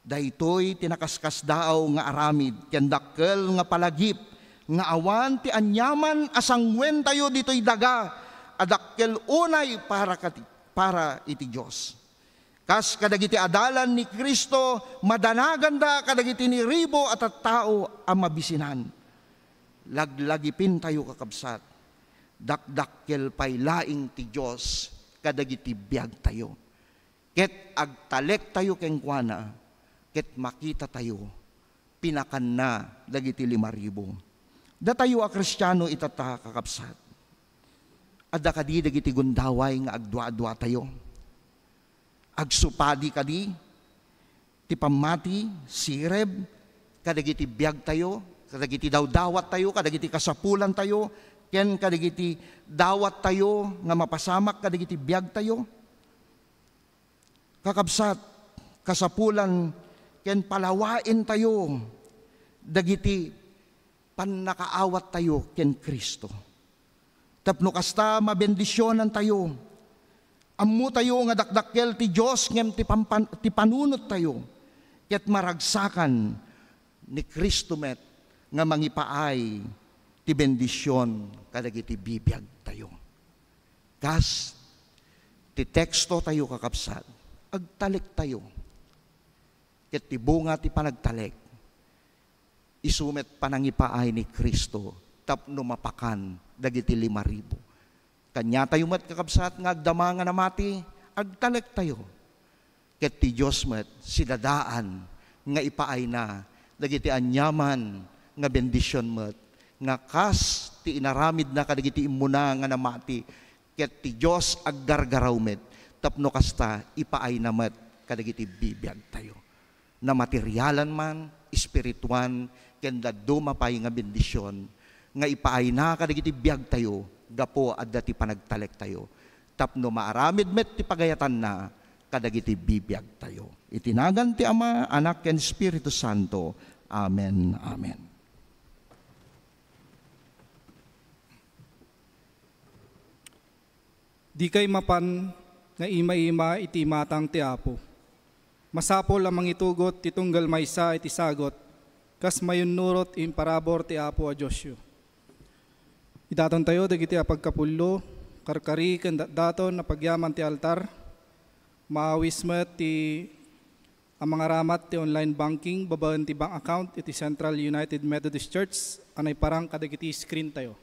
daytoy ti nakaskasdaaw nga aramid ken dakkel nga palagip nga awan ti aniaman a sanguentayo ditoy daga a dakkel unay para kati-, para iti Dios. Kas kadagiti adalan ni Cristo, madanaganda kadagiti niribo a tattao a mabisinan. Laglagipentayo, kakabsat, dakdakkel pay laeng ti Dios kadagiti biagtayo. Ket agtalektayo kenkuana, ket makitatayo pinakanna dagiti lima ribu. Datayo a Kristiano itatta, kakabsat, adda kadi dagiti gundaway nga agduaduatayo? Agsupadi kadi ti pammati, sireb, kadagiti biagtayo, kadagiti dawdawattayo, kadagiti kasapulantayo, ken kadagiti dawattayo nga mapasamak kadagiti biagtayo? Kakabsat, kasapulan ken palawaentayo dagiti pannakaawattayo ken Cristo. Tapno kasta, mabendisionantayo. Ammotayo nga dakdakkel ti Dios ngem ti pampan-, ti panunottayo ket maragsakan ni Cristo met nga mangipaay ti bendision kadagiti bibiagtayo. Kas ti tekstotayo, kakabsat, agtalektayo. Ket ti bunga ti panagtalek, isu met panangipaay ni Cristo tapno mapakan dagiti lima ribu. Kaniatayo met, kakabsat, nga agdama nga namati, agtalektayo. Ket ti Dios met sidadaan nga ipaayna dagiti aniaman nga bendision met nga kas ti inaramidna kadagiti immuna nga namati, ket ti Dios aggargaraw met tapno kasta ipaayna met kadagiti bibiagtayo. Na materialan man, espirituan, ken dadduma pay nga bendision nga ipaayna kadagiti biagtayo gapu adda ti panagtalektayo, tapno maaramid met ti pagayatanna kadagiti bibiagtayo. Iti nagan ti Ama, Anak, ken Espiritu Santo. Amen. Amen. Dikay mapan nga ima-ima iti imatang ti Apo. Masapul a mangitugot ti tunggal maysa iti sagut, kas mayunnurot imparabur ti Apo a Diosyo. Idatontayo dagiti a pagkapullo, karkari ken datdaton a pagyaman ti altar. Maawis met ti a mangaramat ti online banking babaen ti bank account iti Central United Methodist Church a naiparang kadagiti screen tayo.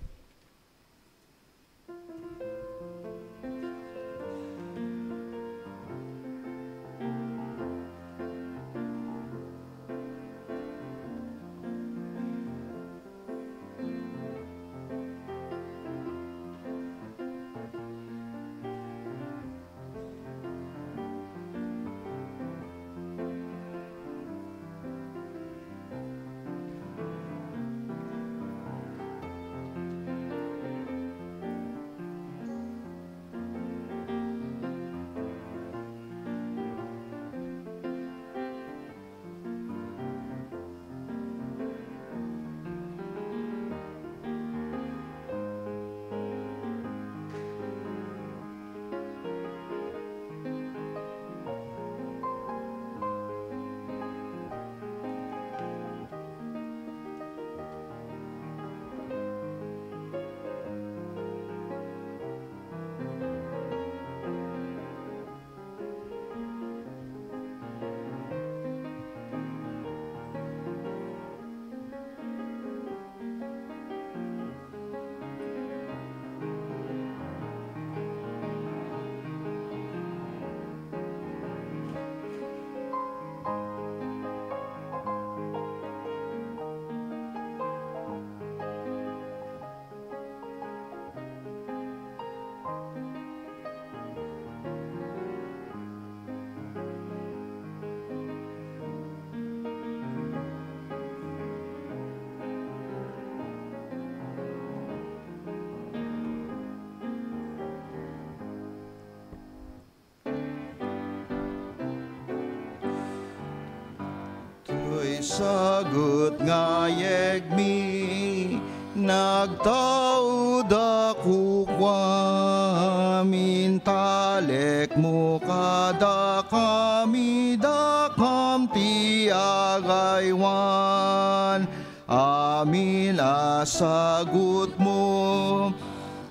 Sagut nga yegmi, nagtaud a kukuam, intalekmo kadakami, dakam ti agaywan. Amin a sagutmo,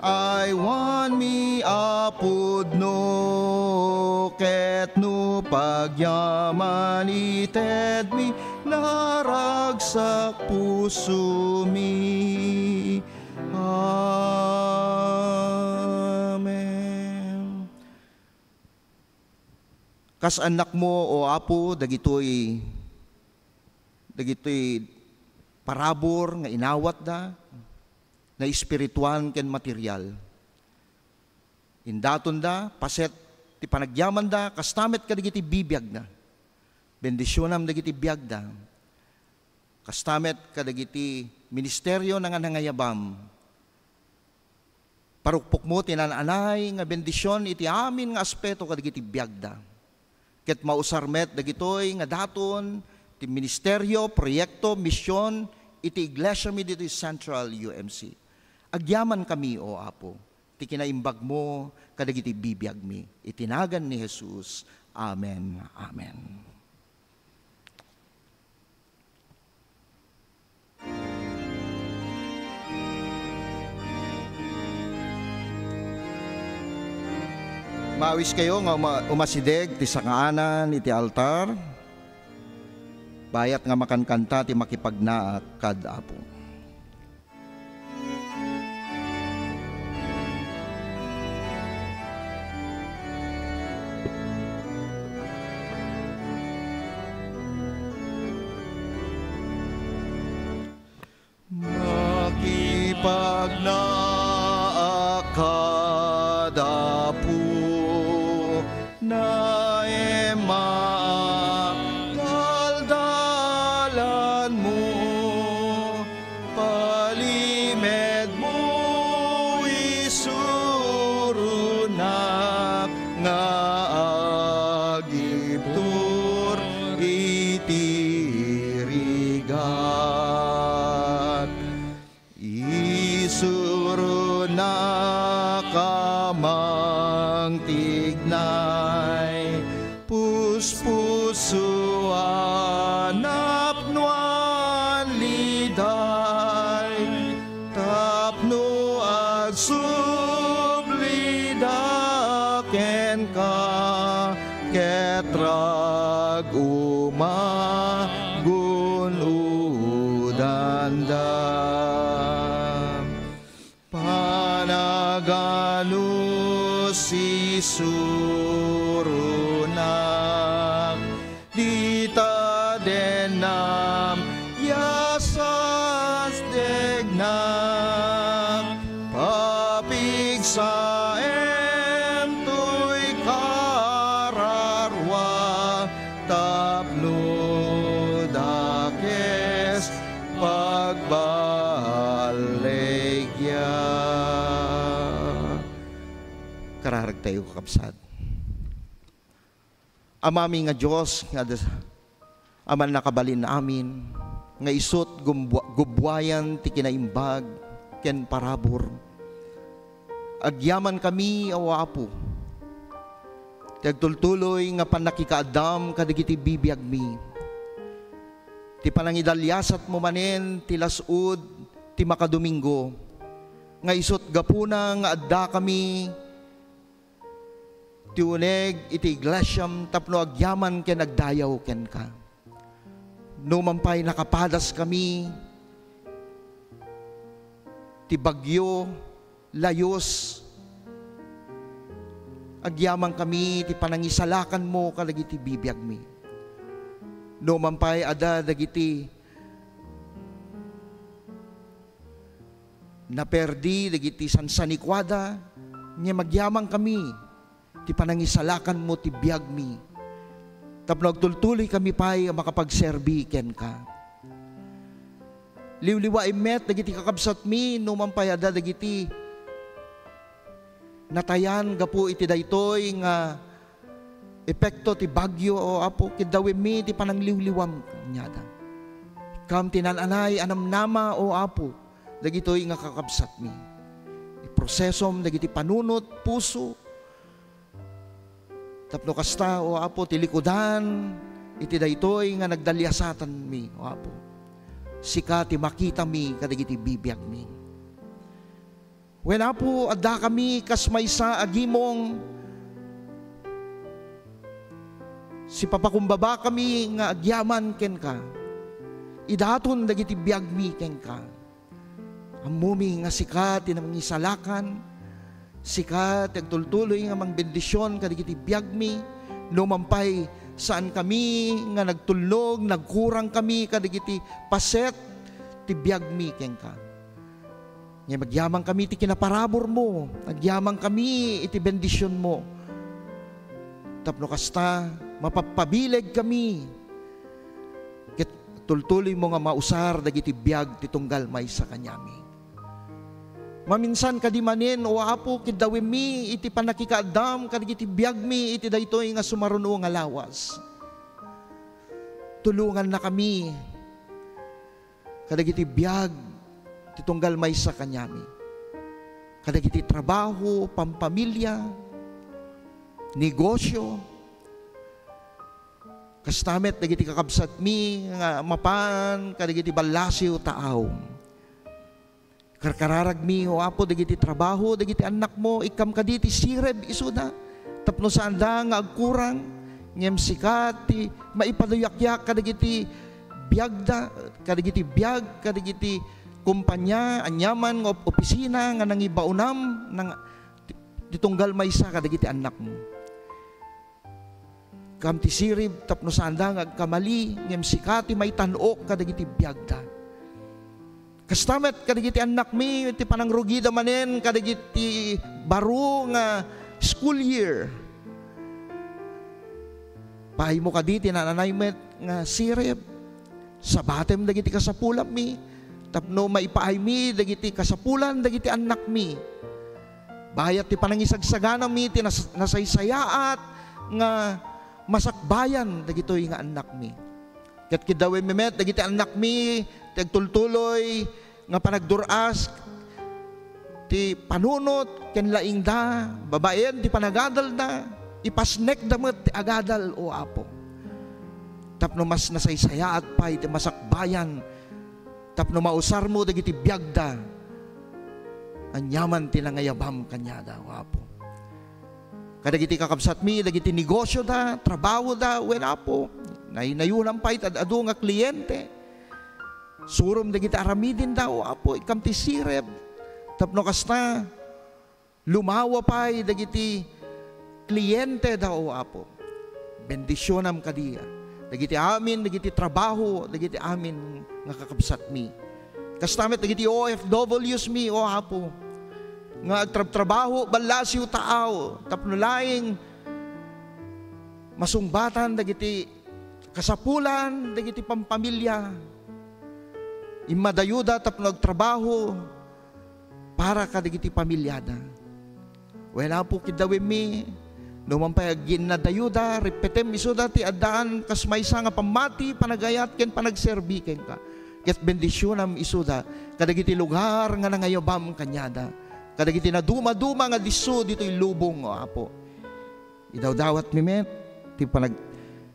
aywanmi a pudno, ket no pagyaman itedmi, naragsak pusomi. Amen. Kas-annakmo, O Apo, dagitoy, dagitoy parabur nga inawatda, nga espirituan ken material. Indatonda, paset ti panagyamanda, kasta met kadagiti bibiagda. Bendisionam dagiti biagda. Kasta met kadagiti ministerio nga nangayabam. Parukpokmo ti naan-anay nga bendision iti amin nga aspeto kadagiti biagda. Ket mausar met dagitoy nga daton ti ministerio, proyekto, mision iti iglesiami ditoy Central U M C. Agyamankami, O Apo, ti kinaimbagmo kadagiti bibiagmi. Iti nagan ni Jesus. Amen. Amen. Maawiskayo nga uma-, umasideg ti sakaanan iti altar, bayat nga makankanta ti makipagnaak kad Apo. Makipagnaak kad Apo, naemaak daldalanmo, palimedmo isuronak nga agibtur iti rigat. Isuronak a mangtignay, puspusoan, napnoan, liday, tapno agsublida kenka, ket ragun-odanda. Panaganus isuronak, dita dennam, yasasdegnak, papigsaem toy kararua, tapno dakes pagballigya. Kararagtayo, kakabsat. Amami nga Dios, nga des-, a mannakabalin amin, nga isut' gumbu-, gubbuayan ti kinaimbag ken parabur. Agyamankami, O Apo, ti agtultuloy nga pannakikaaddam kadagiti bibiagmi. Ti panangidaliasatmo manen ti las-ud ti makadomingo, nga isut' gapuna nga addakami ti uneg iti iglesiam tapno agyaman ken agdayaw kenka. Numan pay nakapadaskami ti bagyo, layus, agyamankami ti panangisalakanmo kadagiti bibiagmi. Numan pay adda dagiti naperdi, dagiti sansanikuada, ngem agyamankami ti panangisalakanmo ti biagmi, tapno agtultuloykami pay a makapagserbi kenka. Liwliwaem met dagiti kakabsatmi, numan pay adda dagiti natayan gapu iti daytoy nga epekto ti bagyo, O Apo, kiddawemmi ti panangliwliwam kaniada. Kam ti naan-anay a namnama, O Apo, dagitoy nga kakabsatmi. Iprosesom dagiti panunot, puso, tapno kasta, O Apo, ti likudan iti daytoy nga nagdaliasatanmi, O Apo. Sika ti makitami kadagiti bibiagmi. Wen, Apo, addakami kas maysa a gimong. Sipapakumbabakami nga agyaman kenka. Idaton dagiti biagmi kenka. Ammomi nga sika ti nangisalakan, sika ti agtultuloy nga mangbendision kadagiti biagmi, no man pay saan kami nga nagtulnog, nagkurang kami kadagiti paset ti biagmi kenka. Ngem agyaman kami ti kinaparaburmo, agyaman kami iti bendisionmo. Tapno kasta, mapagpabileg kami, ket tultuloymo nga mausar dagiti biag ti tunggal maysa kaniami. Maminsan kadi manen, O Apo, kiddawemmi iti pannakikaaddam kadagiti biagmi iti daytoy nga sumaruno nga lawas. Tulongannakami kadagiti biag ti tunggal maysa kaniami. Kadagiti trabaho, pampamilya, negosyo, kasta met dagiti kakabsatmi nga mapan kadagiti ballasiw taaw. Karkararagmi, O Apo, dagiti trabaho dagiti annakmo, ikkam kadi ti sirib isuda, tapno saanda nga agkurang, ngem sika ti maipaduyakyak kadagiti biagda, kadagiti biag, kadagiti kompania, aniaman nga op-, opisina nga nangibaonam, nang-, ti, ti tunggal maysa kadagiti annakmo. Kam ti sirib tapno saanda nga agkamali, ngem sika ti maitan-ok kadagiti biagda. Kasta met kadagiti annakmi ti panangrugida manen kadagiti baro nga school year. Paaymo kadi ti naan-anay met nga sirib. Sabatem dagiti kasapulanmi tapno maipaaymi dagiti kasapulan dagiti annakmi. Bayat ti panangisagsaganami ti nas-, nasaysayaat nga masakbayan dagitoy nga annakmi. Ket kiddawemmi met dagiti annakmi ti agtultuloy nga panagdur-as ti panunot ken laingda, babaen ti panagadalda, ipasnekda met ti agadal, O Apo. Tapno mas nasaysayaat pay ti masakbayan tapno mausarmo dagiti biagda, aniaman ti nangayabam kaniada, O Apo. Kadagiti kakabsatmi, dagiti negosioda, trabahoda, wen, Apo, naynayonam pay ti ad-adu nga kliente. Surom dagiti aramidenda, O Apo, ikkam ti sirib. Tapno kasta, lumawa pay dagiti klienteda, O Apo. Bendisionam kadi dagiti amin, dagiti trabaho, dagiti amin nga kakabsatmi. Kasta met dagiti O F Ws mi, O Apo, nga agtrabtrabaho, ballasiw taaw, tapno laeng masungbatan dagiti kasapulan, dagiti pampamilya. Immadayoda tapno agtrabaho para kadagiti pamilyada. Wen, Apo, kiddawemmi, no man pay aginnadayoda, ripetem isuda ti addaan kas maysa nga pammati, panagayat, ken panagserbi kenka. Ket bendisionam isuda kadagiti lugar nga nangayabam kaniada, kadagiti nadumaduma nga disso ditoy lubong, O Apo. Idawdawatmi met ti panag-,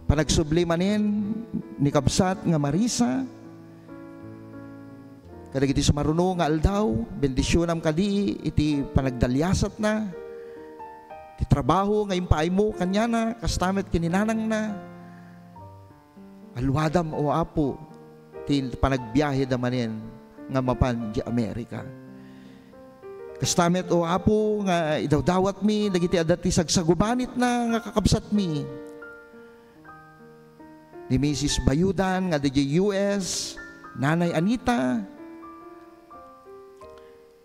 panagsubli manen ni kabsat nga Marisa. Kadagiti sumaruno nga aldaw, bendisionam kadi iti panagdaliasatna. Ti trabaho nga impaaymo kaniana, kasta met ken ni nanangna. Aluadam, O Apo, ti panagbiaheda manen nga mapan idiay Amerika. Kasta met, O Apo, nga idawdawatmi dagiti adda ti sagsagubanitna nga kakabsatmi. Ni Misis Bayudan nga idiay U S, Nanay Anita,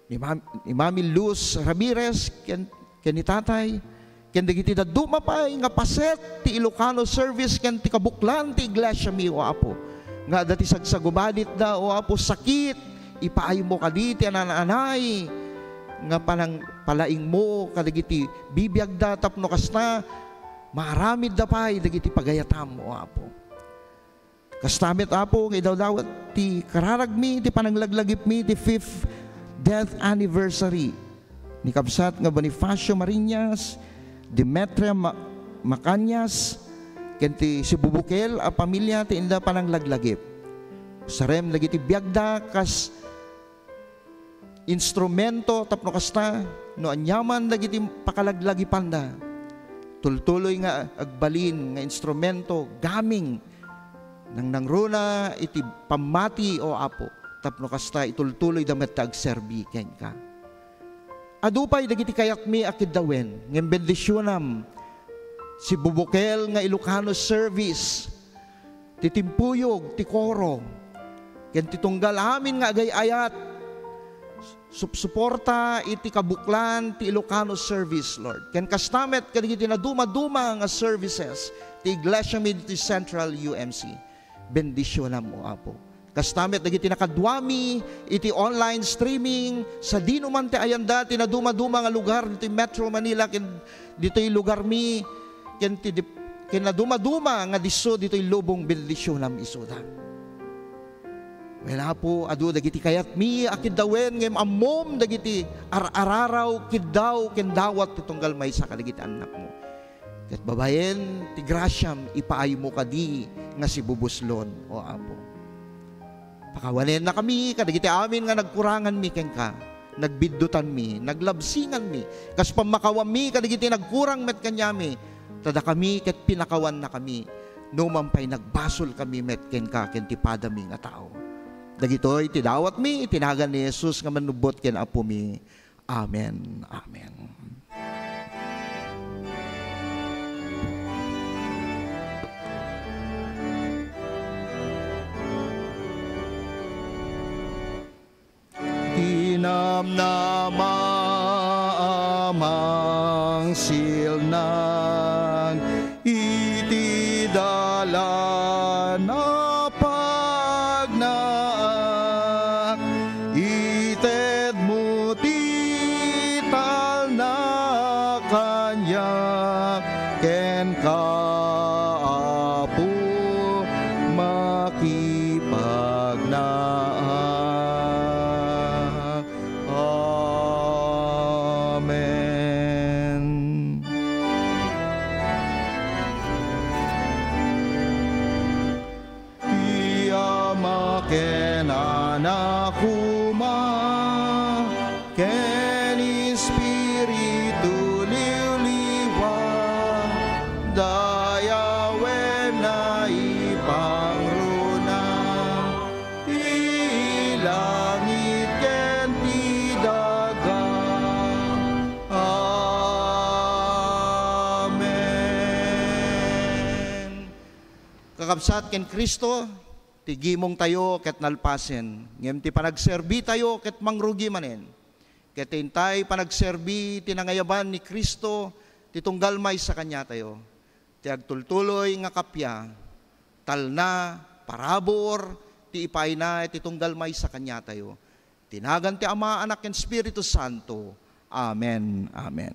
ni Mam-, ni Mami Luz Ramirez, ken, ken ni Tatay, ken dagiti dadduma pay nga paset ti Ilocano service ken ti kabuklan ti iglesiami, O Apo. Nga adda ti sagsagubanitda, O Apo, sakit, ipaaymo kadi ti anaan-anay nga panang-, palaingmo kadagiti bibiagda tapno kasta, maaramidda pay dagiti pagayatam, O Apo. Kasta met, Apo, nga idawdawat ti kararagmi, ti pananglaglagipmi, ti fifth death anniversary ni kabsat nga Bonifacio Mariñas, Demetria Ma-, Macañas, ken ti sibubukel a pamilia ti inda pananglaglagip. Usarem dagiti biagda kas instrumento tapno kasta, no aniaman dagiti pakalaglagipanda, tultuloy nga agbalin nga instrumento, gaming, nangnangruna iti pammati, O Apo, tapno kasta itultuloyda met ti agserbi kenka. Adu pay dagiti kayatmi a kiddawen, ngem bendisionam, sibubukel nga Ilocano service, ti timpuyog, ti koro, ken ti tunggal amin nga agay-ayat, supsuporta iti kabuklan ti Ilocano service, Lord. Ken kasta met kadagiti nadumaduma nga services ti Iglesia mi ditoy Central U M C. Bendisionam, O Apo. Kasta met dagiti nakaduami iti online streaming, sadino man ti ayanda ti nadumaduma nga lugar ditoy Metro Manila ken ditoy lugarmi, ken ti dip-, ken nadumaduma nga disso ditoy lubong, bendisionam isuda. Wen, Apo, adu dagiti kayatmi a kiddawen, ngem ammom dagiti ar-araraw, kiddaw, ken dawat ti tunggal maysa kadagiti annakmo. Ket babaen ti grasiam, ipaaymo kadi nga sibubuslon, O Apo. Pakawanennakami kadagiti amin nga nagkuranganmi kenka, nagbiddutanmi, naglabsinganmi, kas pammakawammi kadagiti nagkurang met kaniami, ta dakami ket pinakawannakami, numan pay nagbasolkami met kenka ken ti padami nga tao. Dagitoy ti dawatmi iti nagan ni Jesus nga mannubbot ken Apomi. Amen. Amen. Tinamnama a mangsilnag iti dalan a pagnaak, itedmo ti talna kaniak, kenka, Apo, makipagnaak. Amen. Ti Ama ken Anak koma ken Espiritu Liwliwa, dayawen naipangruna ti langit ken ti daga. Amen. Kakabsat ken Cristo, ti gimongtayo ket nalpasen, ngem ti panagserbitayo ket mangrugi manen. Ket intay panagserbi ti nangayaban ni Cristo ti tunggal maysa kaniatayo, ti agtultuloy nga kappia, talna, parabur, ti ipaayna iti tunggal maysa kaniatayo. Ti nagan ti Ama, Anak, ken Espiritu Santo. Amen. Amen.